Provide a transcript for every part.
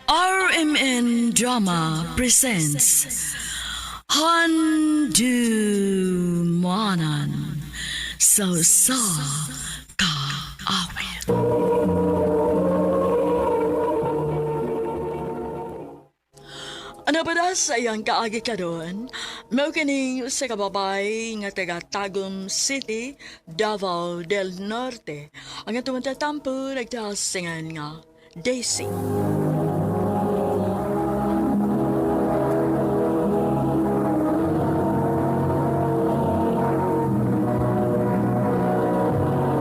RMN Drama presents Handu Manan So Sa Kaawit. Ano ba na sa iyang kaagi karon? Mao kining sa kababay nga taga Tagum City, Davao del Norte. Ang atong tatampo nagtasingan nga Daisy.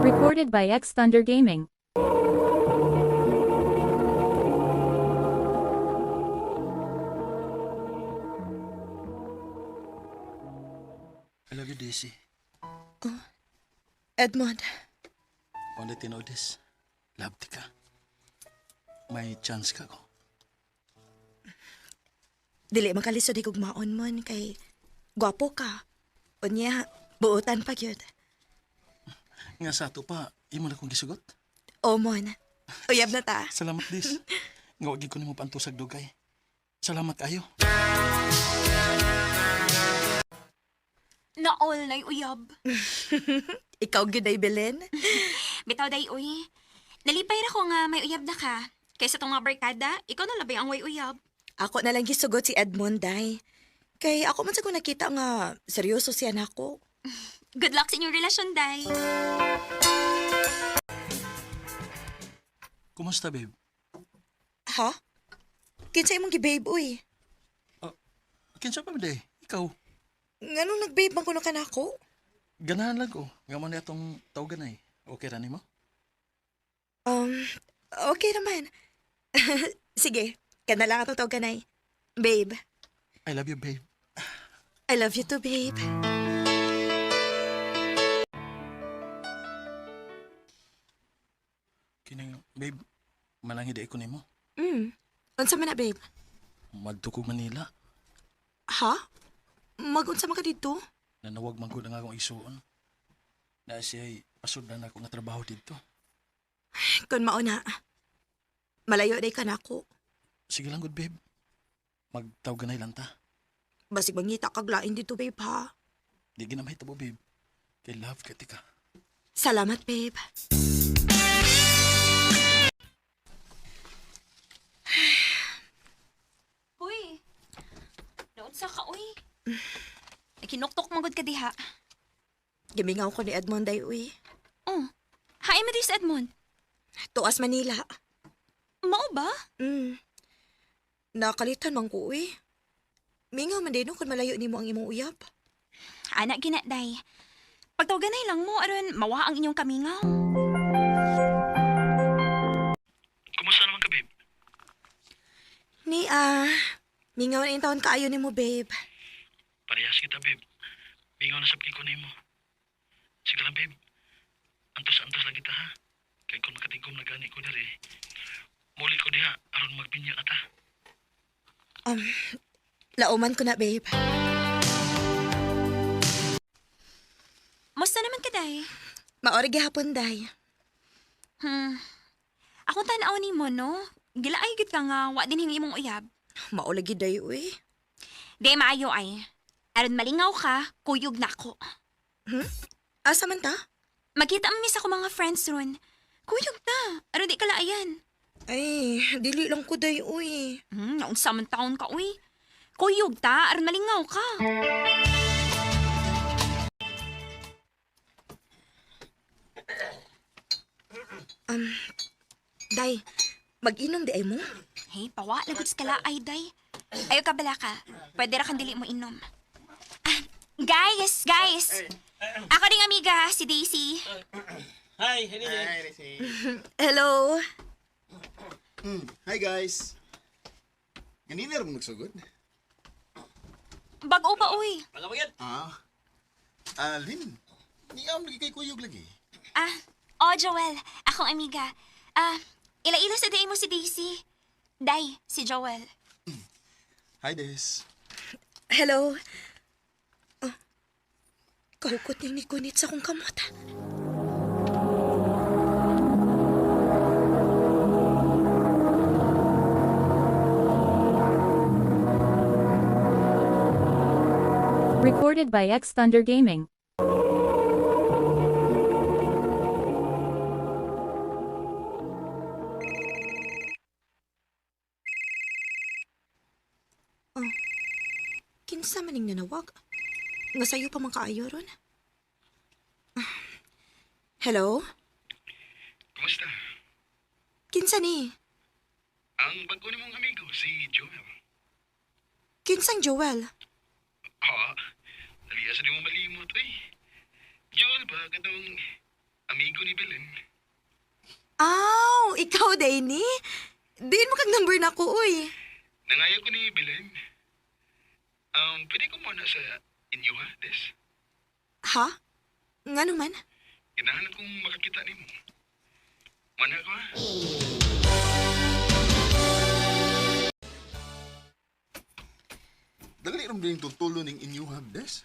Recorded by X Thunder Gaming. I love you, Daisy. Edmond, Only tinodes. Love ti ka. May chance ka ko. dili makalisod higugmaon mon kay gwapo ka. Unya, buotan pa gyud. Nga sa ato pa, imo na kong gisugot. O mon, uyab na ta. Salamat, Dis. Nga wag ko nimo pantusag dugay. Salamat kayo. Naol na'y uyab. Ikaw gyud ay Belen. Bitaw day uy. Nalipay ra ko nga may uyab na ka. Kaysa tong mga barkada, ikaw na labay ang way uyab. Ako na lang gisugot si Edmond day. Kay ako man sa ko nakita nga seryoso siya nako. Good luck sa inyong relasyon, day. Kumusta, babe? Ha? Kinsa imong gibabe uy? Kinsa pa day? Ikaw. Nganong nagbabe man kuno ka nako? Ganahan lang ko. Nga mo na atong tawagan ay. Okay ra nimo? Um, okay naman. Sige, kana lang atong tawganay. Babe, I love you, babe. I love you too, babe. Kining, babe, mananghi di ko nimo. Unsa man na, babe? Madto ko Manila. Ha? Magunsa man ka dito? Nanawag man gud ang akong isuon. Na siya'y pasod na nako nga trabaho dito. Kun mauna. Malayo day ka nako. Sige lang, good babe. Magtawaganay lang ta. Basig mangita kag lain dito, babe, ha? Di ginamay tabo, babe. Kay love ka tika. Salamat, babe. Uy. Naunsa ka, uy. Nakinuktok man gud ka diha. Gimingaw ko ni Edmond day, uy. Oh. Hi, mo sa Edmond. Tuas Manila. Mao ba? Nakalitan man ko, uy. Mingaw man din no, kung malayo nimo ang imong uyab. Ana gina, day. Pagtawaganay lang mo aron mawa ang inyong kamingaw. Kumusta naman ka, babe? Ni, mingaw na yung taon kaayo nimo, babe. Parehas kita, babe. Bingaw na sa ko nimo. Sige lang, babe. Antos-antos lang kita, ha? Kay kung makatigom na gani ko diri, muli ko diha aron magbinya na ta. Lauman ko na, babe. Musta naman ka, day? Maori gihapon, day. Akong tan-aw nimo, no? Gilaay gid ka nga wa din hingi imong uyab. Maulagi day, uy. Di maayo ay. Aron malingaw ka, kuyog na ako. Asa man ta? Magkita mi sa akong mga friends ron. Kuyog na, aron di ka laayan. Ay, dili lang ko, day, uy. Naunsa man taon ka, uy. Kuyog ta, aron malingaw ka. Day, mag-inom di ay mo? Hey, pawa, lagot sa kalaay, day. Ayaw ka bala ka. Pwede ra kang dili mo inom. Ah, guys, guys. Ako ding amiga, si Daisy. Hi, Helene. Hello. Hi guys. Ganina ra mo nagsugod? Bago pa, uy. Pagkapagyan. Ah. Alin? Ni am lagi kay kuyog lagi. Ah, oh, Joel. Akong amiga. Ah, ila-ila sa day mo si Daisy. Day, si Joel. Hi Des. Hello. Oh, kahukot niyang nikunit sa akong kamot. Recorded by X Thunder Gaming. Kinsa maning nanawag? Nga sayo pa man kaayo ron? Ah. Hello? Kumusta? Kinsa ni? Ang bago ni mong amigo, si Joel. Kinsang Joel? Ha? Dali sa di mo malimot, uy. Joel ba, katong amigo ni Belen? Aw, ikaw, Danny? Diin mo kag number na ko, uy. Nangayo ko ni Belen. Pwede ko muna sa inyo ha, Des? Ha? Nga naman? Ganahan kong makakita nimo. Mana ko ha? Dali ram din tutulo ning inyo ha, Des.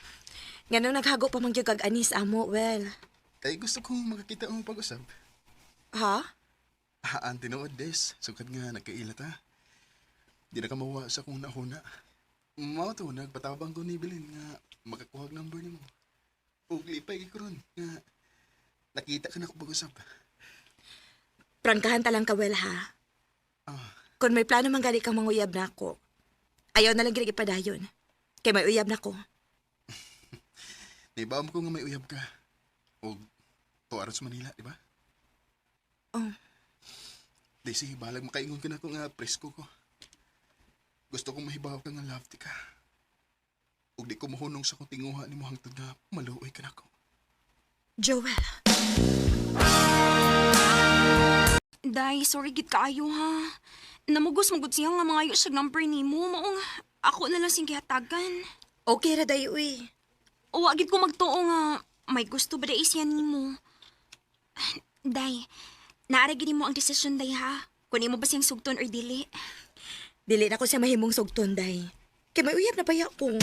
Nga nung naghago pa man gyud kag anis amo, well. Kay gusto kong makakita mo pag-usab. Ha? Ah, ang tinuod, Des. Sukad nga, nagkaila ta. Di na ka mawa sa kung nahuna. Mao to, nagpatabang ko ni Bilin nga makakuha og number nimo. Ug lipay kay ko ron nga nakita ka na ko pag-usab. Prangkahan ta lang ka, well, ha? Ah, Kung may plano man gali kang manguyab na ako, ayaw na lang gid ipadayon. Kay may uyab na ko. di ba mo ko nga may uyab ka? Og tuwa sa Manila, di ba? Oh. Di sige, balag makaingon ka na ko nga presko ko. Gusto kong mahibaw ka nga love ti ka. Ug di ko mahunong sa kong tinguha nimo hangtod nga maluoy ka nako. Joel, Day, sorry gid kaayo ha. Namugos magud siya nga mangayo siya number nimo maong ako na lang sing gihatagan. Okay ra day, uy. Wa gid ko magtuo nga may gusto ba day siya nimo. Day, naara gid nimo ang desisyon day ha. Kun imo ba siyang sugton or dili. Dili na ko siya mahimong sugton, day. Kay may uyab na baya ko.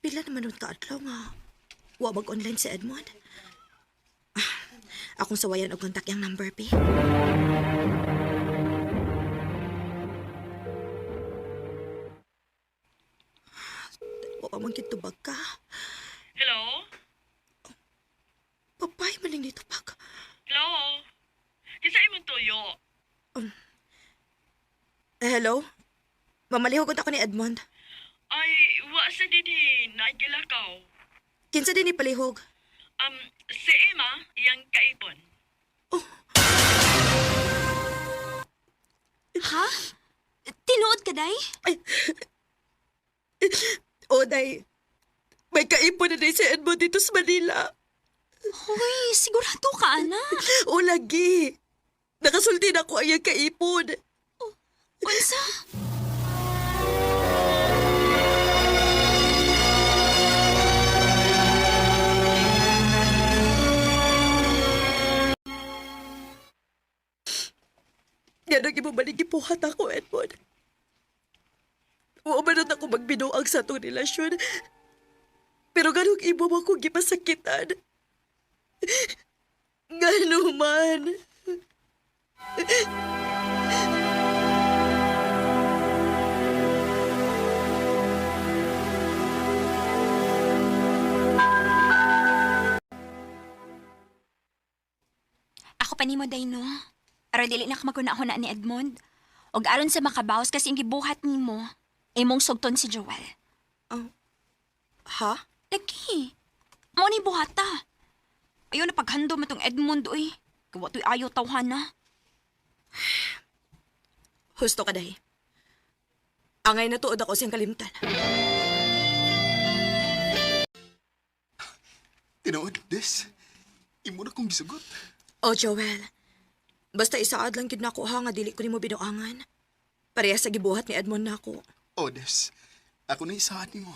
Pila naman nun kaadlaw nga. Wa mag-online si Edmond. Ah, akong sawayan og kontak yang number, pi. Wa pa man kitubag ka. Hello? Papay maling nitubag. Hello? Kinsa imong tuyo? Eh, hello? Mamalihog ako ni Edmond. Ay, wa sa dinhi naigilakaw. Kinsa din ni palihog? Si Emma, iyang kaipon. Ha? Tinuod ka day? O, day. May kaipon na day si Edmond dito sa Manila. Hoy, sigurado ka ana. O, lagi. Nakasulti na ko ang iyang kaipon. Unsa? Yan ang imong gipuhat ako, Edmond. Oo man ako magbinuang sa atong relasyon. Pero ganong imo mo akong gipasakitan. Gano man. Ako pa nimo day no. Aron dili na ka maguna-huna ni Edmond. Og aron sa makabawas kasi ang gibuhat nimo, imong sugton si Joel. Ha? Lagi. Mo ni buhata. Ayaw na paghando mo tong Edmond oy. Gawa to'y ayaw tawhana. Husto ka, day. Angay natuod ako siyang kalimtan. Tinuod, Des. Imo na kong gisugot. Oh, Joel. Basta isaad lang gid nako ha nga dili ko nimo binuangan. Pareha sa gibuhat ni Edmond nako. Oh, Des. Ako na isaad nimo.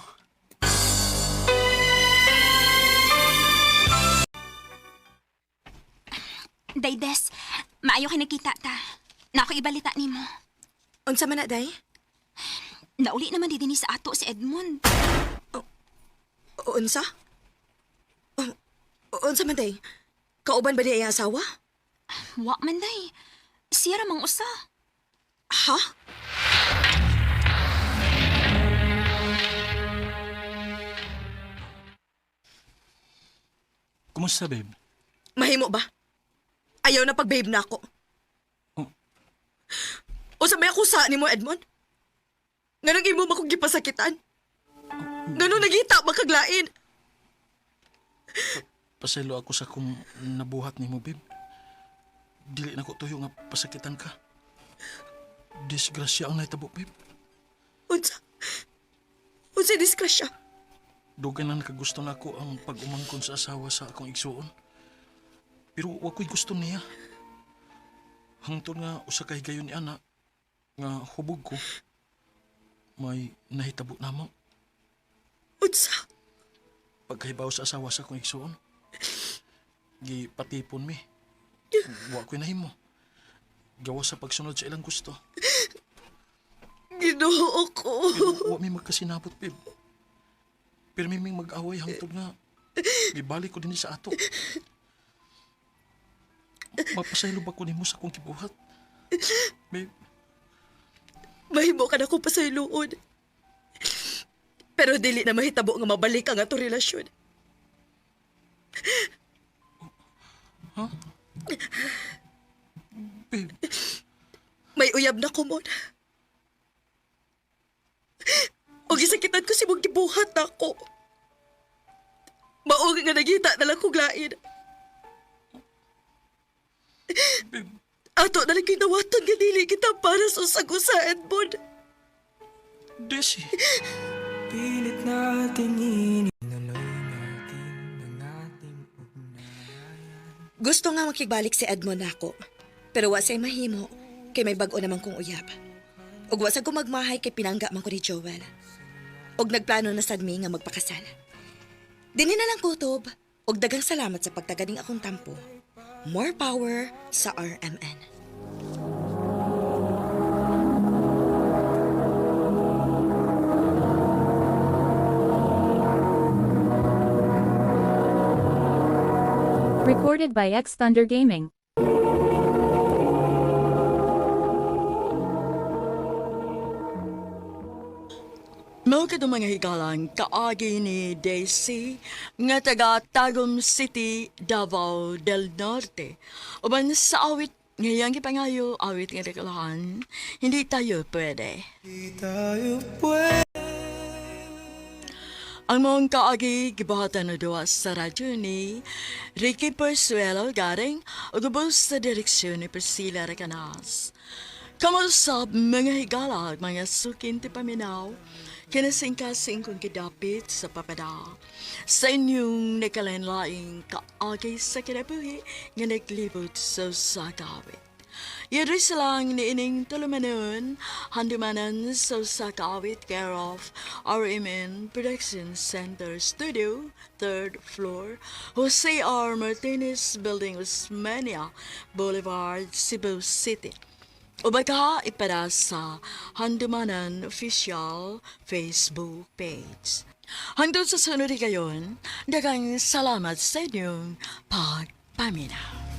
Daydes, maayo kay nagkita ta. Na ako ibalita nimo. Unsa man na, day? Nauli naman di dinhi sa ato si Edmond. Unsa? Oh, unsa man, day? Kauban ba niya iyang asawa? Wa man day. Siya ra mang usa. Ha? Kumusta, babe? Mahimo ba? Ayaw na pag-babe na ako. Oh. O sa may akusa ni mo, Edmond? Nganong imo ba kong gipasakitan? Nganong nagita makaglain? Pasaylo ako sa kung nabuhat nimo, babe. Dili na ko tuyo nga pasakitan ka. Disgrasya ang nahitabo, babe. Unsa? Unsa disgrasya? Dugay na nakagusto na ako ang pag-umangkon sa asawa sa akong igsuon. Pero wa ko'y gusto niya. Hangtod nga usa ka higayon ni ana nga hubog ko may nahitabo namo Unsa? pagkahibaw sa asawa sa akong igsuon. Gipatipon mi. Wa ko'y nahimo. Gawa sa pagsunod sa ilang gusto. Ginoo ko. Pero wa mi magkasinabot, babe. Pero mi ming mag-away hangtod nga gibalik ko din sa ato. Mapasaylo ba ko nimo sa akong gibuhat? Babe, Mahimo ka na kong pasayloon. Pero dili na mahitabo nga mabalik ang ato relasyon. babe, May uyab na ko mon. O gisakitan ko si mong gibuhat na ako. Mao nga nagita na lang kong lain. babe, Ato na lang ginawaton nga dili kita para sa usag-usa, Edmond. Desi. Pilit nating ininuloy natin ang ating ugnayan. Gusto nga makigbalik si Edmond nako. Pero wa say mahimo kay may bag-o naman kong uyab. Ug wa sa gumagmahay kay pinangga man ko ni Joel. Ug nagplano na sad mi nga magpakasal. Dinhi na lang kutob ug daghang salamat sa pagtaganing akong tampo. More power sa RMN. Recorded by X Thunder Gaming. Mao kadtong mga higalang kaagi ni Daisy nga taga Tagum City, Davao del Norte. Uban sa awit ngayang gipangayo awit nga rekalahan, hindi tayo pwede. Di tayo pwede. Ang mong kaagi gibuhatan na duwa sa radyo ni Ricky Persuelo Garing ug ubos sa direksyon ni Priscilla Recanas. Kamusap mga higala ug mga sukin ti paminaw, kinasingkasing kong kidapit sa papada. Sa inyong nagkalain-laing kaagi sa kinabuhi nga naglibot sa usakawit. Yari silang niining tulumanon, handumanan sa usakawit care of RMN Production Center Studio, 3rd floor, Jose R. Martinez Building, Osmania Boulevard, Cebu City. O baka ipada sa Handumanan Official Facebook page. Hanggang sa sunod kayon, daghang salamat sa inyong pagpaminaw.